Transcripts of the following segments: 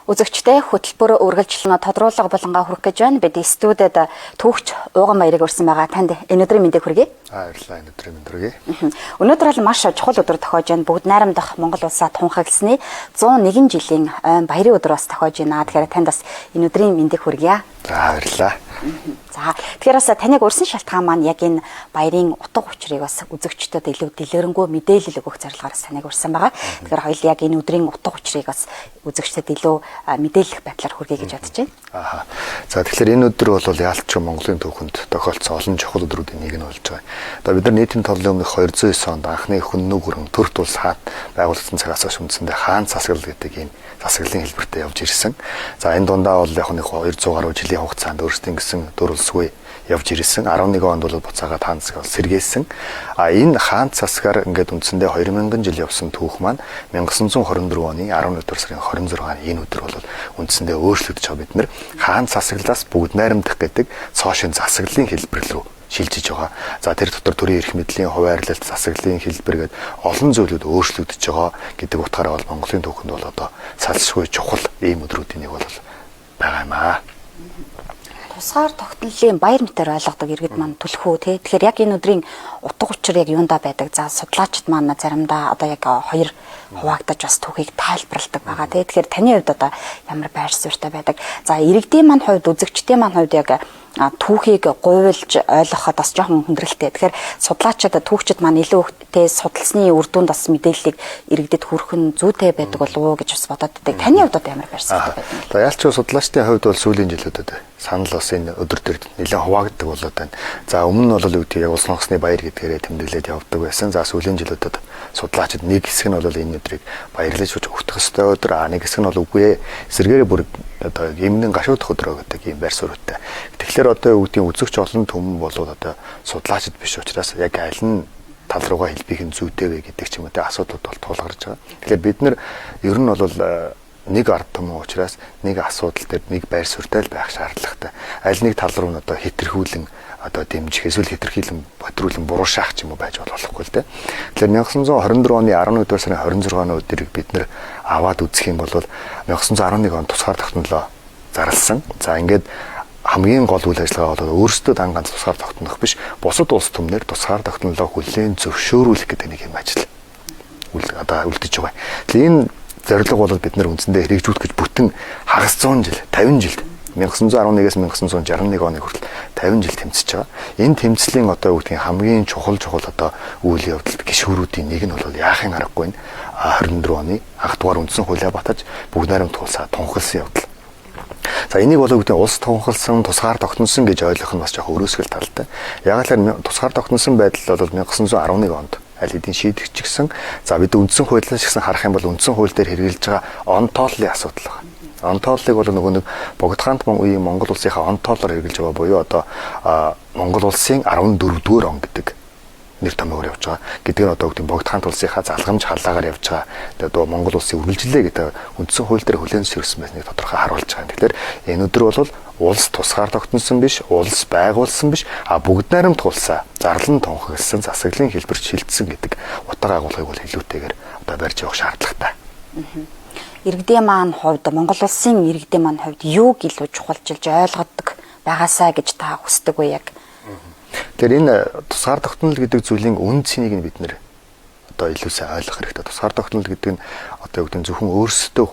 Үзэгчтэй хөтөлбөр үргэлжлэн тодруулга булангаа хүргэх гэж байна. Бид студид түүхч Ууган Баярыг өрсөн байгаа. Танд энэ өдрийн мэндийг хүргэе. Баярлалаа, энэ өдрийн мэнд хүргэе. Өнөөдөр бол маш чухал өдөр тохиож байна. Бүгд найрамдах Монгол улсаа тунхагласны 101 жилийн ойн баярын өдөр бас тохиож байна. Тэгэхээр танд бас энэ өдрийн мэндийг хүргье. За, баярлалаа. За, тэгэхээр бас таныг урьсан шалтгаан маань яг энэ баярын утга учирыг бас үзэгчдэд илүү дэлгэрэнгүй мэдээлэл өгөх зорилгоор таныг урьсан байгаа. Тэгэхээр хоёул яг энэ өдрийн утга учирыг бас үзэгчдэд илүү мэдээлэх байдлаар хүргэе гэж бодож байна. Аа. За, тэгэхээр энэ өдөр бол яалч Монголын түүхэнд тохиолдсон олон чухал өдрүүдийн нэг нь болж байгаа. Одоо бид нар нийтийн толлын өмнөх 209 онд анхны хөннөө гүрэн төрт улс хаан байгуулагдсан цагаас хойш үндсэндээ хаан засаглал гэдэг ийм засаглалын хэлбэртэй явж ирсэн. За, энэ дундаа бол яг нэг 200 гаруй жилийн хугацаанд өөрсдийн гэсэн төр улсгүй явж ирсэн. 11 онд бол буцаагаад хаан засаг бол сэргээсэн. А энэ хаан засгаар ингээд үндсэндээ 2000 жил явсан түүх маань 1924 оны 11 дугаар сарын 26-ны энэ өдөр бол үндсэндээ өөрчлөгдөж байгаа. Бид нэр хаан засаглалаас бүгд найрамдах гэдэг цоошин засаглалын хэлбэр рүү шилжиж байгаа. За, тэр дотор төрийн эрх мэдлийн хуваарлалт, засаглалын хэлбэр гээд олон зүйлүүд өөрчлөгдөж байгаа гэдэг утгаараа бол Монголын түүхэнд бол одоо салшгүй чухал ийм өдрүүдийн нэг бол байгаа юм аа. Тусгаар тогтнолын баяр мэтэр ойлгодог иргэд маань түлхүү тий. Тэгэхээр яг энэ өдрийн утга учир яг юундаа байдаг? За, судлаачид маань заримдаа одоо яг хоёр хуваагдаж бас түүхийг тайлбарладаг байгаа тий. Тэгэхээр таны хувьд одоо ямар байр суурьтай байдаг? За, иргэдийн маань хувьд, үзэгчдийн маань хувьд яг түүхийг гуйлж ойлгоход бас жоохон хүндрэлтэй. Тэгэхээр судлаачид, түүхчид маань илүү ихтэй судалсны үр дүнд бас мэдээллийг иргэдэд хүргэх нь зүйтэй байдаг болов уу гэж бас бодоод байдаг. Таны хувьд одоо ямар байр суурьтай байдаг вэ? За, ялч судлаачдын хувьд бол сүүлийн жилүүдэд санал бас энэ өдөр төр нэлээд хуваагддаг болоод байна. За, өмнө нь бол юу гэдэг яг улс онгоцны баяр гэдгээрээ тэмдэглээд явдаг байсан. За, сүүлийн жилүүдэд судлаачид нэг хэсэг нь бол энэ өдрийг баярлаж өгөх ёстой өдөр, а нэг хэсэг нь бол үгүй ээ. Эсвэргээрээ бүр одоо эмнэн гашуудах өдрөө гэдэг ийм байр суурьтай. Тэгэхээр одоо юу гэдгийг үзэгч олон түмэн болоод одоо судлаачид биш учраас яг аль нь тал руугаа хэлбэх нь зүйтэй вэ гэдэг ч юм уу те асуудлууд бол тулгарч байгаа. Тэгэхээр бид нар ер нь бол нэг ард түмэн учраас нэг асуудал дээр нэг байр суурьтай л байх шаардлагатай. Аль нэг тал руу нь одоо хэтэрхүүлэн одоо дэмжих эсвэл хэтэрхийлэн бодруулан буруушаах ч юм уу байж болохгүй л дээ. Тэгэхээр 1924 оны 11 дугаар сарын 26-ны өдрийг бид нэр аваад үзэх юм бол 1911 онд тусгаар тогтнолоо зарласан. За, ингээд хамгийн гол үйл ажиллагаа бол өөрсдөө дан ганц тусгаар тогтнох биш, бусад улс түмнэр тусгаар тогтнолоо хүлээн зөвшөөрүүлэх гэдэг нэг юм ажил одоо үлдэж байгаа. Тэгэхээр энэ зорилго бол бид нэр үндсэндээ хэрэгжүүлэх гэж бүтэн хагас 100 жил, 50 жилд 1911-ээс 1961 оны хүртэл 50 жил тэмцэж байгаа. Энэ тэмцлийн одоо юу гэдгийг хамгийн чухал одоо үйл явдалд гишүүрүүдийн нэг нь бол яахын аргагүй нь 24 оны анх дугаар үндсэн хуулиа батаж бүгд найрамдах улсаа тунхагласан явдал. За, энийг бол юу гэдэг улс тунхагласан, тусгаар тогтносон гэж ойлгох нь бас жоохон өрөөсгөл талтай. Яг л тусгаар тогтносон байдал бол 1911 онд аль хэдийн шийдэгчгсэн. За, бид үндсэн хуулиас ч гэсэн харах юм бол үндсэн хууль дээр хэрэгжилж байгаа онтооллын асуудал байна. Онтооллыг бол нөгөө нэг Богдхаант үеийн Монгол улсынхаа онтоолоор хэрэгжилж байгаа буюу одоо Монгол улсын 14-р он гэдэг нэр томьёогоор явж байгаа. Гэдэг нь одоо гэдэг Богдхаант улсынхаа залгамж халаагаар явж байгаа. Тэгээд Монгол улсын үргэлжлэлээ гэдэг үндсэн хууль дээр хүлээн зөвшөөрсөн байсныг тодорхой харуулж байгаа. Тэгэхээр энэ өдөр бол улс тусгаар тогтносон биш, улс байгуулсан биш, а бүгд найрамдах улсаа зарлан тунхагласан засаглалын хэлбэрт шилжсэн гэдэг утга агуулгыг бол илүүтэйгээр одоо барьж явах шаардлагатай. Иргэдийн маань хувьд, Монгол улсын иргэдийн маань хувьд юуг илүү чухалчилж ойлгодог байгаасаа гэж та хүсдэг вэ яг? Тэгэхээр энэ тусгаар тогтнол гэдэг зүйлийн үн цэнийг нь бид нэр одоо илүү сайн ойлгох хэрэгтэй. Тусгаар тогтнол гэдэг нь одоо юу гэдэг нь зөвхөн өөрсдөө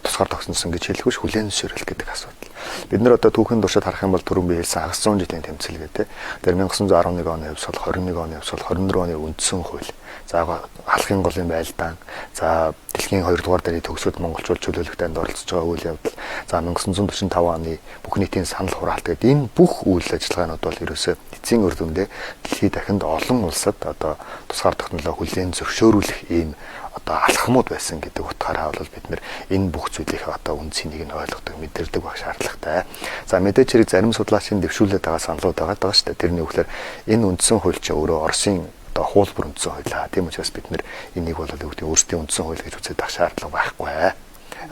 тусгаар тогтносон гэж хэлэх биш, хүлээн зөвшөөрөл гэдэг асуудал. Бид нар одоо түүхэн туршид харах юм бол түрүүн би хэлсэн хагас 100 жилийн тэмцэл гэдэг. Тэр 1911 оны хувьсгал, 21 оны хувьсгал, 24 оны үндсэн хууль. За, халахын голын байлдаан, за дэлхийн 2 дугаар дайны төгсгөлд монголчууд чөлөөлөх дайнд оролцож байгаа үйл явдал, за 1945 оны бүх нийтийн санал хураалт гэдэг энэ бүх үйл ажиллагаанууд бол ерөөсөө эцсийн үр дүндээ дэлхийд дахинд олон улсад одоо тусгаар тогтнолоо хүлээн зөвшөөрүүлэх ийм одоо алхмууд байсан гэдэг утгаараа бол бид нэр энэ бүх зүйлийнхээ одоо үн цэнийг нь ойлгодог, мэдэрдэг байх шаардлагатай. За, мэдээч хэрэг зарим судлаачийн дэвшүүлээд байгаа саналууд байгаа шүү дээ. Тэрний үгээр энэ үндсэн хууль чинь өөрөө Оросын одоо хуулбар үндсэн хууль. Тийм учраас бид нэр энийг бол юу гэдэг өөрсдийн үндсэн хууль гэж үзээд авах шаардлага байхгүй.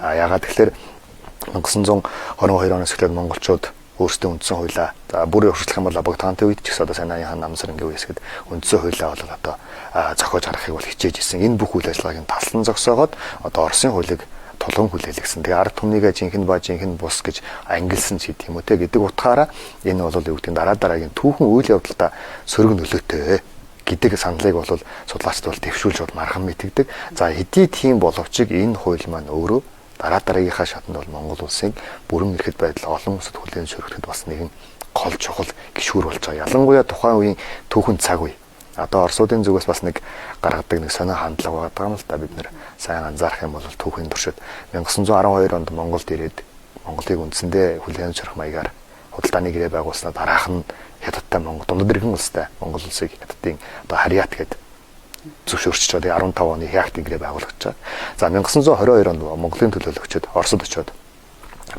А ягаад тэгэхээр 1922 оноос эхлээд монголчууд өөрсдийн үндсэн хуулиа, за бүр өөрчлөх юм бол Богдхаантай үед ч гэсэн одоо сайн хаан намсар ингээ үеэсгэд үндсэн хуулиа бол одоо зохиож гаргахыг бол хичээж исэн. Энэ бүх үйл ажиллагааг нь таслан зогсоогоод одоо Оросын хуулийг тулгын хүлээлгэсэн. Тэгээ ард түмнийгээ жинхэнэ ба жинхэнэ бус гэж ангилсан ч гэдэг юм уу те гэдэг утгаараа энэ бол юу гэдэг дараа дараагийн түүхэн үйл явдалда сөрөг нөлөөтэй гэдэг саналыг бол судлаачид бол дэвшүүлж бол мархан мэтгдэг. За хэдий тийм боловч энэ хууль маань өөрөө дараа дараагийнхаа шатанд бол Монгол улсын бүрэн эрхэд байдал олон улсад хүлээн зөвшөөрөхөд бас нэгэн гол чухал гишүүр болж байгаа. Ялангуяа тухайн үеийн түүхэн цаг үе. Одоо Оросуудын зүгээс бас нэг гаргадаг нэг сонио хандлага байгаа юм л да. Бид нэр сайн анзаарах юм бол түүхийн туршид 1912 онд Монголд ирээд Монголыг үндсэндээ хүлээн зөвшөөрөх маягаар худалдааны гэрээ байгуулснаа дараах нь Хятадтай Монгол дундад иргэн улстай Монгол улсыг Хятадын одоо харьяат гэдэг зөвшөөрч байгаа. 15 оны Хягтын гэрээ байгуулагдаж байгаа. За 1922 онд Монголын төлөөлөгчид Оросд очиод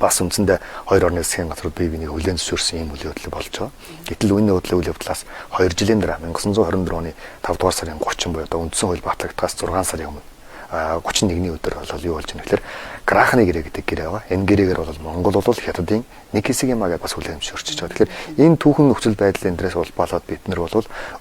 бас үндсэндээ хоёр орны засгийн газрууд бие биенийг хүлээн зөвшөөрсөн ийм үйл явдал болж байгаа. Гэтэл үүний үйл явдлаас 2 жилийн дараа 1924 оны 5 дугаар сарын 30 буюу одоо үндсэн хууль батлагдахаас 6 сарын өмнө 31-ний өдөр бол юу болж байна гэхээр Грахны гэрээ гэдэг гэрээ байгаа. Энэ гэрээгээр бол Монгол бол Хятадын нэг хэсэг юм а гэдээ бас хүлээн зөвшөөрч байгаа. Тэгэхээр энэ түүхэн нөхцөл байдал энэ дээрээс улбаалаад бид нар бол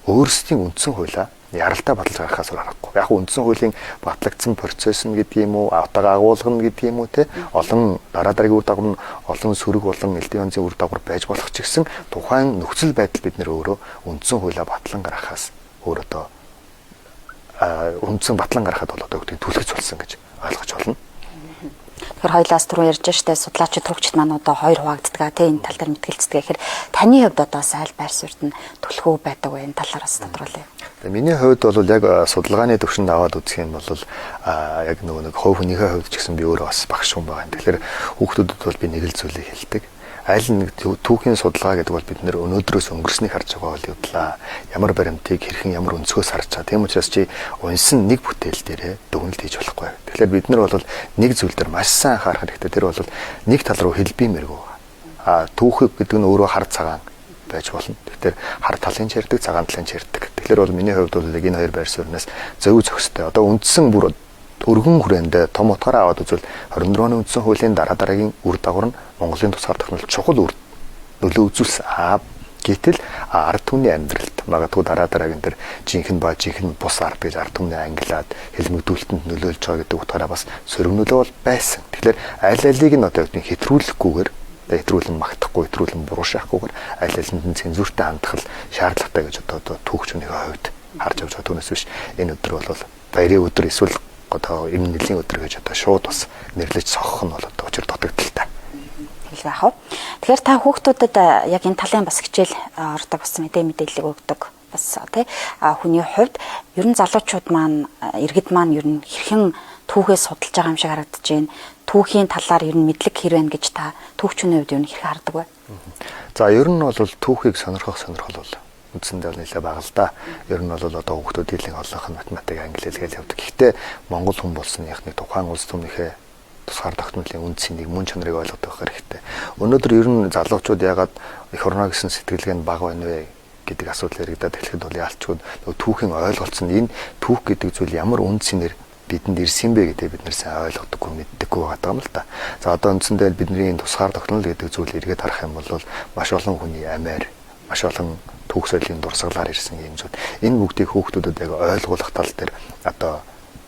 өөрсдийн үндсэн хуулиа яралтай баталж гаргахаас өөр аргагүй. Яг үндсэн хуулийн батлагдсан процесс нь гэдэг юм уу, автага агуулга нь гэдэг юм уу те олон дараа дараагийн үр дагавар нь олон сөрөг болон элдэн янзын үр дагавар байж болох ч гэсэн тухайн нөхцөл байдал бид нэр өөрөө үндсэн хуулиа батлан гаргахаас өөр одоо үндсэн батлан гаргахад бол одоо гэдгийг түлхэц болсон гэж ойлгож байна. Тэгэхээр хоёлаас түрүү ярьж штэ судлаачид түүхчид маань одоо хоёр хуваагддаг тий энэ тал дээр мэтгэлцдэг. Тэгэхээр таны хувьд одоо айл байр суурьт нь түлхүү байдаг вэ? Энэ талаар бас тодруулъя. Миний хувьд бол яг судалгааны төвшөнд аваад үзэх юм бол яг нөгөө нэг хувь хүнийхээ хувьд ч гэсэн би өөрөө бас багш хүн байгаа. Тэгэхээр хүүхдүүдэд бол би нэг л зүйлийг хэлдэг. Аль нэг түүхийн судалгаа гэдэг бол бид нэр өнөөдрөөс өнгөрснийг харж байгаа үйл явдлаа. Ямар баримтыг хэрхэн ямар өнцгөөс харж байгаа. Тийм учраас чи унсан нэг бүтээл дээрээ дүгнэлт хийж болохгүй. Тэгэхээр бид нар бол нэг зүйл дээр маш сайн анхаарах хэрэгтэй. Тэр бол нэг тал руу хэлбиймэргүй. А түүхийг гэдэг нь өөрөө хар цагаан байж болно. Тэгэхээр хар талын ч ярьдаг, цагаан талын ч ярьдаг. Тэгэхээр бол миний хувьд бол яг энэ хоёр байр сууриас зөв зохистой. Одоо үндсэн бүр өргөн хүрээндээ том утгаараа аваад үзвэл 24 оны үндсэн хуулийн дараа дараагийн үр дагавар нь Монголын тусгаар тогтнол чухал үр нөлөө үзүүлсэн. Гэтэл ард түмний амьдралд магадгүй дараа дараагийн тэр жинхэнэ ба жинхэнэ бус ард гэж ард түмний ангилаад хэлмэгдүүлэлтэнд нөлөөлж байгаа гэдэг утгаараа бас сөрөг нөлөө бол байсан. Тэгэхээр аль алийг нь одоо юу хэтрүүлэхгүйгээр хэтрүүлэн магтахгүй, хэтрүүлэн буруу шахахгүйгээр аль алинд нь цензуртай хандах шаардлагатай гэж одоо түүхчүүнийхээ хувьд харж явж байгаа. Түүнээс биш энэ өдөр бол баярын өдөр эсвэл одоо энэ нэлийн өдөр гэж одоо шууд бас нэрлэж сохох нь бол одоо учир дутагдaltaй. Хэлбэ яах вэ? Тэгэхээр та хүүхдүүдэд яг энэ талын бас хичээл ордог бас мэдээллийг өгдөг бас тий хүний хувьд ер нь залуучууд маань иргэд маань ер нь хэрхэн түүхээ судалж байгаа юм шиг харагдаж байна. Түүхийн талаар ер нь мэдлэг хэр байна гэж та түүхчүүний хувьд ер нь хэрхэн хардаг вэ? За ер нь бол түүхийг сонирхох сонирхол бол үндсэндээ бол нэлээ бага л да. Ер нь бол одоо хүүхдүүдийн олонх нь математик, англи хэл гээл явдаг. Гэхдээ Монгол хүн болсныхны тухайн улс түмнийхээ тусгаар тогтнолын үндсийг мөн чанарыг ойлгох хэрэгтэй. Өнөөдөр ер нь залуучууд ягаад эх орноо гэсэн сэтгэлгээ нь бага байна вэ гэдэг асуудал яригадаад эхлэхэд бол яалчгүй нөгөө түүхийн ойлголцсон нь энэ түүх гэдэг зүйл ямар үн цэнээр бидэнд ирсэн бэ гэдгийг бид нэр сайн ойлгодоггүй мэддэггүй байгаа юм л та. За одоо үндсэндээ бидний энэ тусгаар тогтнол гэдэг зүйл эргээд харах юм бол маш олон хүний амиар, маш олон түүх соёлын дурсгалаар ирсэн юм зүйл. Энэ бүгдийг хүүхдүүдэд яг ойлгуулах тал дээр одоо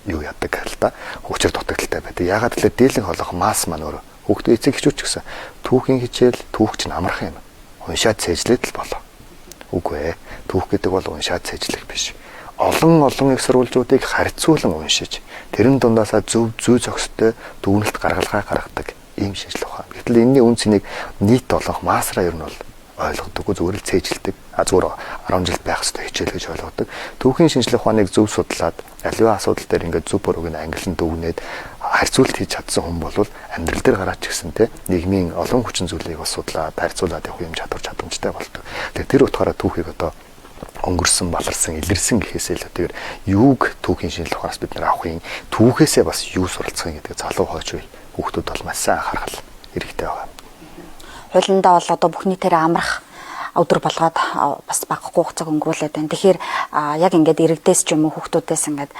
юу яадаг л та хүчээр дутагдaltaй байдаг. Яагаад гэвэл дийлэн холох масс маань өөрөө хүүхдээ эцэг эхчүүд ч гэсэн түүхийн хичээл түүх чинь амархан юм. Уншаад цээжлээд л болоо. Үгүй ээ. Түүх гэдэг бол уншаад цээжлэх биш. Олон олон их сурвалжуудыг харьцуулан уншиж тэрэн дундаасаа зөв зүй зохистой дүгнэлт гаргалгаа гаргадаг ийм шинжлэх ухаан. Гэтэл энэний үн цэнийг нийт олонх массраа ер нь бол ойлгодоггүй, зүгээр л цээжилдэг. А зүгээр 10 жил байх ёстой хичээл гэж ойлгодог. Түүхийн шинжлэх ухааныг зөв судлаад аливаа асуудал дээр ингээд зөв бурууг нь ангилан дүгнээд харьцуулт хийж чадсан хүн бол амьдрал дээр гараад ч гэсэн те нийгмийн олон хүчин зүйлийг бас судлаад харьцуулаад явах юм чадвар чадамжтай болдог. Тэгэхээр тэр утгаараа түүхийг одоо өнгөрсөн, баларсан, илэрсэн гэхээсээ илүүтэйгээр юуг түүхийн шинжлэх ухаанаас бид нар авах юм, түүхээсээ бас юу суралцах юм гэдэг залуу хойч үе хүүхдүүд бол маш сайн анхаарах хэрэгтэй байгаа. Хуулиндаа бол одоо бүх нийтээр амрах өдөр болгоод бас багахгүй хугацааг өнгөрүүлээд байна. Тэгэхээр яг ингээд иргэдээс ч юм уу хүүхдүүдээс ингээд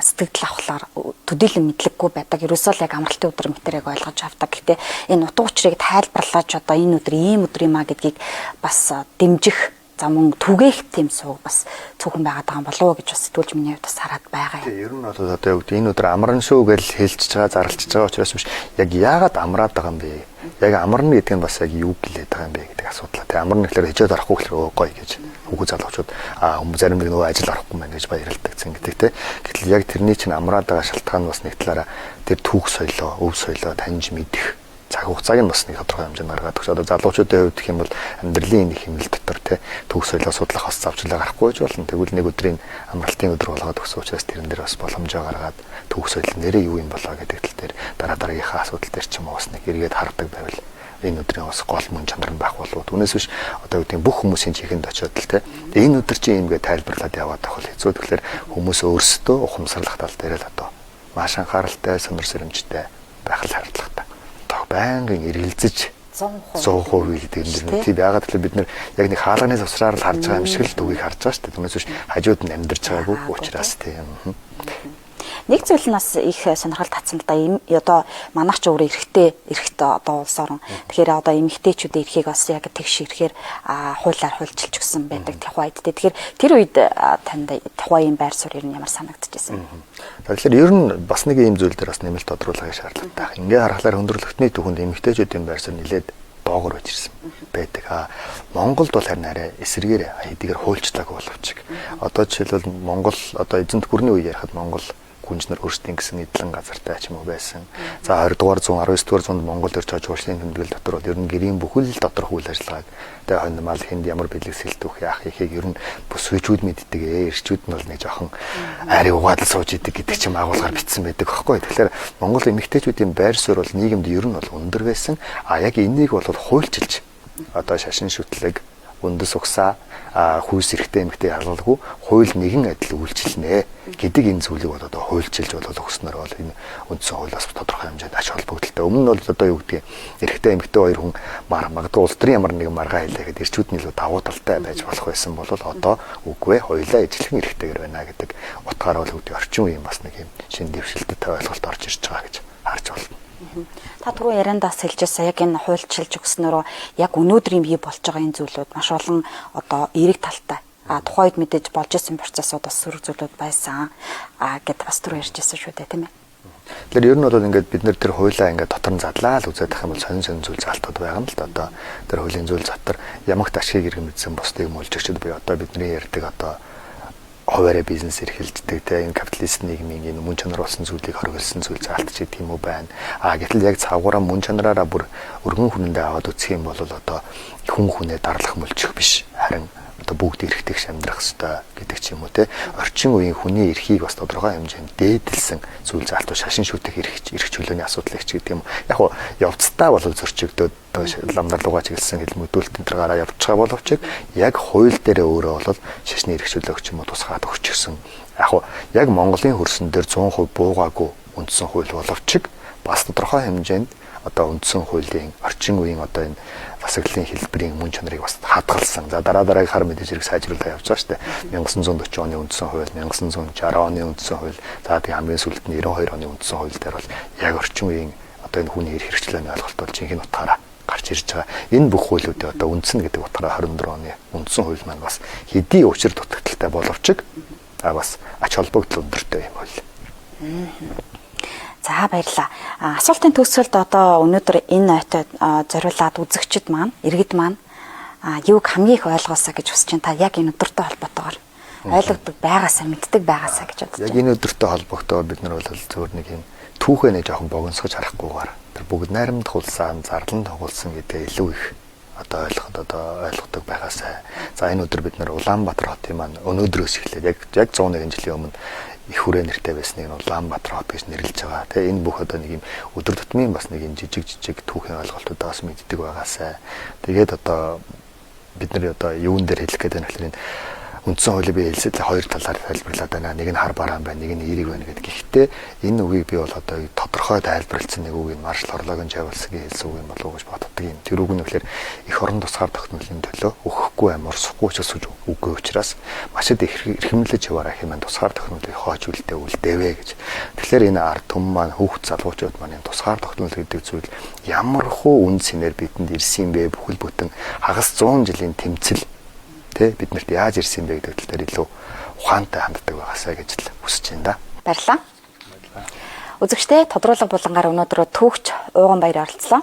сэтгэл авахлаар төдийлөн мэдлэггүй байдаг. Ерөөсөө л яг амралтын өдөр мэтэрэг ойлгож авдаг. Гэхдээ энэ утга учирыг тайлбарлаж одоо энэ өдөр ийм өдөр юм а гэдгийг бас дэмжих За мөн түгээх тийм сууг бас цөөхөн байгаад байгаа юм болов уу гэж бас сэтгүүлч миний хувьд бас хараад байгаа юм. Ер нь бол одоо юу гэдэг энэ өдөр амарна шүү гэж хэлчихэж байгаа, зарлчихж байгаа учраас биш. Яг яагаад амраад байгаа юм бэ? Яг амарна гэдэг нь бас яг юу гэлээд байгаа юм бэ гэдэг асуудал. Тэгээ амарна гэхлээр хичээд орохгүй гэхлээр өө гоё гэж хүүхүү залуучууд хүмүүс зарим нэг нөгөө ажил орохгүй мэн гэж баярлдаг зэн гэдэг те. Гэтэл яг тэрний чинь амраад байгаа шалтгаан нь бас нэг талаараа тэр түүх соёлоо, өв соёлоо таньж мэдэх цаг хугацааг нь бас нэг тодорхой хэмжээнд гаргаад өгч. Одоо залуучуудын хувьд гэх юм бол амьдралын нэг хэмнэл дотор те түүх соёлоо судлах бас завчлаа гарахгүй ч болно. Тэгвэл нэг өдрийн амралтын өдөр болгоод өгсөн учраас тэрэн дээр бас боломжоо гаргаад түүх соёл нэрээ юу юм болоо гэдэг тал дээр дараа дараагийнхаа асуудал дээр ч юм уу бас нэг эргээд хардаг байвал энэ өдрийн бас гол мөн чанар нь байх болов. Түүнээс биш одоо гэдэг бүх хүмүүсийн чихэнд очиод л те энэ өдөр чи иймгээ тайлбарлаад яваад байх бол хэцүү. Тэгэхээр хүмүүс өөрсдөө ухамсарлах тал дээр л одоо маш анхааралтай, сонир сэрэмжтэй байх л шаардлагатай. Байнгын эргэлзэж 100% 100% гэдэг юм дэр. Тийм яагаад гэвэл бид нэр яг нэг хаалганы завсраар л харж байгаа юм шиг л түүхийг харж байгаа шүү дээ. Түүнээс биш хажууд нь амьдарч байгаагүй учраас тийм. Нэг зүйл нь бас их сонирхол татсан л да. Одоо манайх ч өөрөө эрэгтэй эрэгтэй одоо улс орон. Тэгэхээр одоо эмэгтэйчүүдийн эрхийг бас яг тэгш ирэхээр хуулиар хуульчилж өгсөн байдаг тухайд. Тэгэхээр тэр үед танд тухайн байр суурь ер нь ямар санагдчихсэн? Тэгэхээр ер нь бас нэг ийм зүйл дээр бас нэмэлт тодруулахыг шаардлагатай. Ингээ харахаар хүндрэлтний түүхэнд эмэгтэйчүүдийн байр суурь нэлээд доогор байж ирсэн байдаг. Монголд бол харин арай эсрэгээр хэдийгээр хуульчлаагүй боловч. Одоо жишээлбэл Монгол одоо эзэнт гүрний үе ярихад Монгол гүнж нар өөрсдийн гэсэн эдлэн газартай ч юм уу байсан. За 20 дугаар зуун 19 дугаар зуунд Монгол ирж хожуулшны тэмдэглэл дотор бол ер нь гэрийн бүхэл доторх үйл ажиллагааг тэгээ хонь мал хүнд ямар бэлэг сэлтүүх яах ихийг ер нь бүсгүйчүүд мэддэг эрчүүд нь бол нэг жоохон айрыг угаад л сууж идэг гэдэг чим агуулгаар бичсэн байдаг байхгүй. Тэгэхээр Монгол эмэгтэйчүүдийн байр суурь бол нийгэмд ер нь бол өндөр байсан. А яг энийг бол хуульчилж одоо шашин шүтлэг үндэс угсаа хүйс эрхтэй эмэгтэй ялгалгүй хууль нэгэн адил үйлчилнэ гэдэг энэ зүйлийг бол одоо хуульчилж бол өгснөр бол энэ үндсэн хууль бас тодорхой хэмжээнд ач холбогдолтой. Өмнө нь бол одоо юу гэдгийг эрхтэй эмэгтэй хоёр хүн магадгүй улс төрийн ямар нэгэн маргаан хэлээхэд эрчүүд нь илүү давуу талтай байж болох байсан бол одоо үгүй ээ хоёулаа ижилхэн эрхтэйгэр байна гэдэг утгаараа бол үүдийн орчин үеийн бас нэг юм шинэ дэвшилтэд ойлголт орж ирж байгаа гэж харж байна. Та түрүү яриандаас хэлжсэн яг энэ хуульчилж өгснөөрөө яг өнөөдрийн бий болж байгаа энэ зүйлүүд маш олон одоо эерэг талтай. Тухайн үед мэдээж болж исэн процессууд бас сөрөг зүйлүүд байсан гэд бас түрүү ярьжсэн шүү дээ, тийм ээ. Тэгэхээр ер нь бол ингээд бид нэр тэр хуулиа ингээд дотор нь задлаа л үзээд ах юм бол сонин сонин зүйл заалтууд байгаа юм л да. Одоо тэр хуулийн зүйл дотор ямагт ашигыг иргэн мэдсэн бусдыг мөлжигчд буюу одоо бидний ярьдаг одоо хуваараа бизнес эрхэлждэг те энэ капиталист нийгмийн энэ мөн чанар болсон зүйлийг хориглосон зүйл заалт ч гэдэг юм уу байна. Гэтэл яг цавгаараа мөн чанараараа бүр өргөн хүрэндээ аваад үзэх юм бол одоо хүн хүнээ дарлах мөлжих биш. Харин одоо бүгд эрхтгш амьдрах ёстой гэдэг ч юм уу те. Орчин үеийн хүний эрхийг бас тодорхой хэмжээнд дээдэлсэн зүйл заалтуу шашин шүтэх эрх чөлөөний асуудал их ч гэдэг юм. Яг уу явцдаа бол зөрчигдөөд ламдар лугаа чиглэсэн хэлмөдүүлэлт энэ төр гараа явж байгаа боловч яг хууль дээрээ өөрөө бол шашны эрх чөлөөг ч юм уу тусгаад өгчихсөн. Яг уу яг Монголын хөрсөн дээр 100% буугаагүй үндсэн хууль боловч бас тодорхой хэмжээнд одоо үндсэн хуулийн орчин үеийн одоо энэ засаглалын хэлбэрийн мөн чанарыг бас хадгалсан. За дараа дараагийнхаар мэдээж хэрэг сайжруулаад явж байгаа шүү дээ. 1940 оны үндсэн хууль, 1960 оны үндсэн хууль, за тэгээ хамгийн сүүлд нь 92 оны үндсэн хууль дээр бол яг орчин үеийн одоо энэ хүний эрх хэрэгчлээний ойлголт бол жинхэнэ утгаараа гарч ирж байгаа. Энэ бүх хуулиудын одоо үндсэн гэдэг утгаараа 24 оны үндсэн хууль маань бас хэдий учир дутагдaltaй боловч бас ач холбогдол өндөртэй юм хууль. За баярлалаа. Асуултын төгсгөлд одоо өнөөдөр энэ ойтой зориулаад үзэгчид маань, иргэд маань юуг хамгийн их ойлгоосаа гэж хүсэж байна. Та яг энэ өдөртэй холбоотойгоор ойлгодог байгаасаа, мэддэг байгаасаа гэж бодож байна. Яг энэ өдөртэй холбогдоод бид нар бол зөвхөн нэг юм түүхээ нэг жоохон богиносгож харахгүйгээр тэр бүгд найрамдах улсаа зарлан тоглосон гэдгээ илүү их одоо ойлгоход одоо ойлгодог байгаасай. За энэ өдөр бид нар Улаанбаатар хотын маань өнөөдрөөс эхлээд яг 101 жилийн өмнө их хүрээ нэртэй байсныг нь Улаанбаатар хот гэж нэрлэж байгаа. Тэгээ энэ бүх одоо нэг юм өдөр тутмын бас нэг юм жижиг түүхийн ойлголтуудаа бас мэддэг байгаасай. Тэгээд одоо бид нар одоо юун дээр хэлэх гээд байна гэхээр энэ үндсэн хуулийг би хэлсэд хоёр талаар тайлбарлаад байна. Нэг нь хар бараан байна, нэг нь эерэг байна гэдэг. Гэхдээ энэ үгийг би бол одоо тодорхой тайлбарласан нэг үг нь Маршал Хорлогийн Чавлсгийн хэлсэн үг юм болов уу гэж боддог юм. Тэр үг нь гэхээр эх орон тусгаар тогтнолын төлөө өгөхгүй амь урсахгүй ч өсөж үгүй учраас маш их эрхэмлэж яваарай хэмээн тусгаар тогтнолыг хоож үлдээ үлдээвэ гэж. Тэгэхээр энэ ард түмэн маань хүүхд залуучууд маань энэ тусгаар тогтнол гэдэг зүйл ямар хуу үн цэнээр бидэнд ирсэн юм бэ? Бүхэл бүтэн хагас 100 жилийн тэмцэл. Тэ биднэрт яаж ирсэн бэ гэдэг тал дээр илүү ухаантай ханддаг байгаасай гэж л хүсэж байна да. Баярлалаа. Үзэгчдээ тодруулга булангаар өнөөдөр түүхч Ууган баяр оролцлоо.